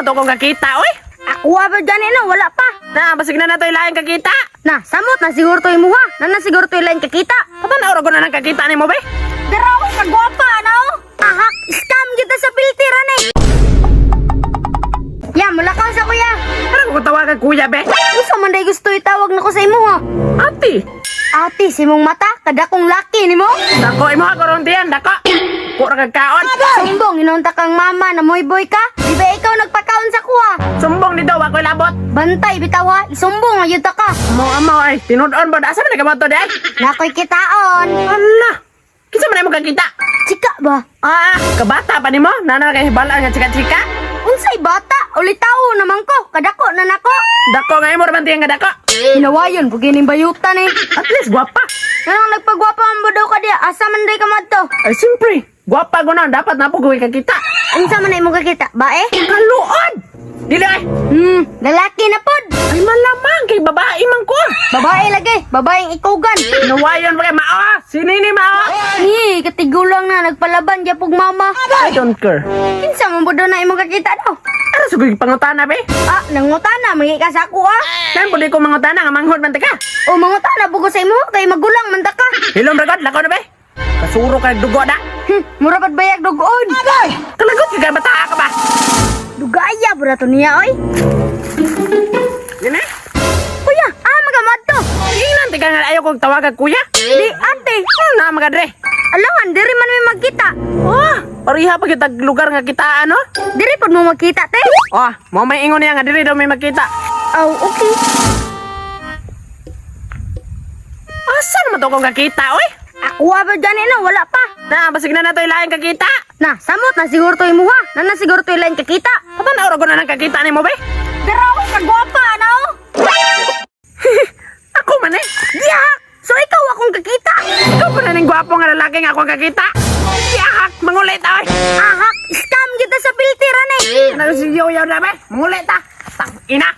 to akong kakita, oy? Ako ba gani no, wala pa. Na, basig na nato ilaing kakita. Na, samot na siguro to imuha. Na na siguro to ilaing kakita. Patanaw ra ko na ng kakita nimo, be. Daraw ka gwapa na oh. Ahak, scam kita sa filter ani. Ya, mulakaw sa kuya. Ano ko tawagan kuya, be? Unsa man day gusto itawag nako sa imuha? Ate. Ate, si mong mata, kadakong laki nimo. Dako imo ako ron diyan, dako. Ko ra kag kaon. Sumbong, inunta kang mama na moy boy ka. Di ba ikaw nagpakaon sa kuha? Sumbong dito, wa ko'y labot. Bantay bitaw ha, isumbong ayud ta ka. Mo amo ay, tinud-on ba asa man nagamoto diyan? Nakoy kitaon. Ala. Kinsa man imo kakita? Chika ba? Ah, kabata pa nimo? Nana kay hibalaan nga chika-chika. Unsay bata? Ulitawo naman ko, kadako na nako. Dako nga imo ra man diyan nga dako. Hinawayon, bugining bayutan eh. At least gwapa. Nanang nagpagwapa ang budaw ka diya, asa man day ka madto? Ay siyempre, gwapa ko na dapat na po gawin kakita. Unsa man na imong kakita, bae? Kaluod. Dili ay. Lalaki na pod. Ay malamang kay babae man ko. Babae lagi, babaeng ikugan. Nawayon pa kay mao. Sinini mao. Ni, katigulang na nagpalaban gyapog mama. I don't care. Kinsa man budaw na imong kakita daw? Ano sa kong pangutana be? Ah, nangutana, mangi ka sa ako ah. Nan pud ko mangutana nga manghod man ta ka. O mangutana bugo sa imo kay magulang man ta ka. Hilom ra god, lakaw na be. Kasuro ka dugo na. Mura pad bayag dugoon. Kalagot ka bata ka ba? Dugaya bura to niya oy. Dili. Kuya, ah magamadto. Ingnan tika nga ayaw kong tawagan kuya. Di ate. Ano na mga dre? Alangan diri man may magkita. Oh, pareha pa kita lugar nga kita ano? Diri pod mo magkita te. Oh, mo may ingon niya nga diri daw may makita. Aw, okay. Asa naman to kong kakita, oy? Ako ba gani no, wala pa. Na, basig na nato ilaing kakita. Na, samot na siguro to imuha. Na na siguro to ilaing kakita. Patanaw ra ko na ng kakita nimo be. Daraw ka gwapa na oh. Ako man eh. Diha. So ikaw akong kakita. Ikaw pa na ning gwapo nga lalaki nga akong kakita. Yahak, mangulit oy. Ahak, scam kita sa filter ani. Ano si Yoyo na be? Mangulit ta. Tang ina.